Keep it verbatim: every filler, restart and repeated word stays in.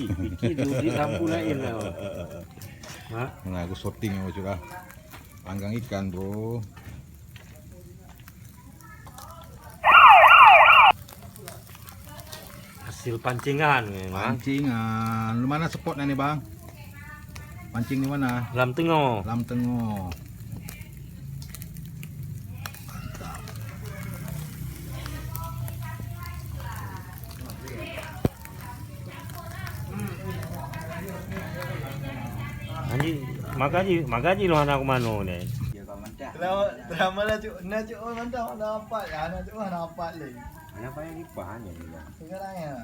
Piki dulu di lampu lain lah. Ha? Nah, aku syuting yang sudah. Panggang ikan, bro. Hasil pancingan memang. Pancingan. Di mana spotnya nih, Bang? Pancing di mana? Lam teungoh. Lam teungoh. Mantap. Anji, maka ji, maka ji lo hana kumano ni. Selama, selama na cuk, na cuk, oh, mantap, na apa ya, na cuk, na apa le. Hana payah lipah hanya dia. Sekarang ya.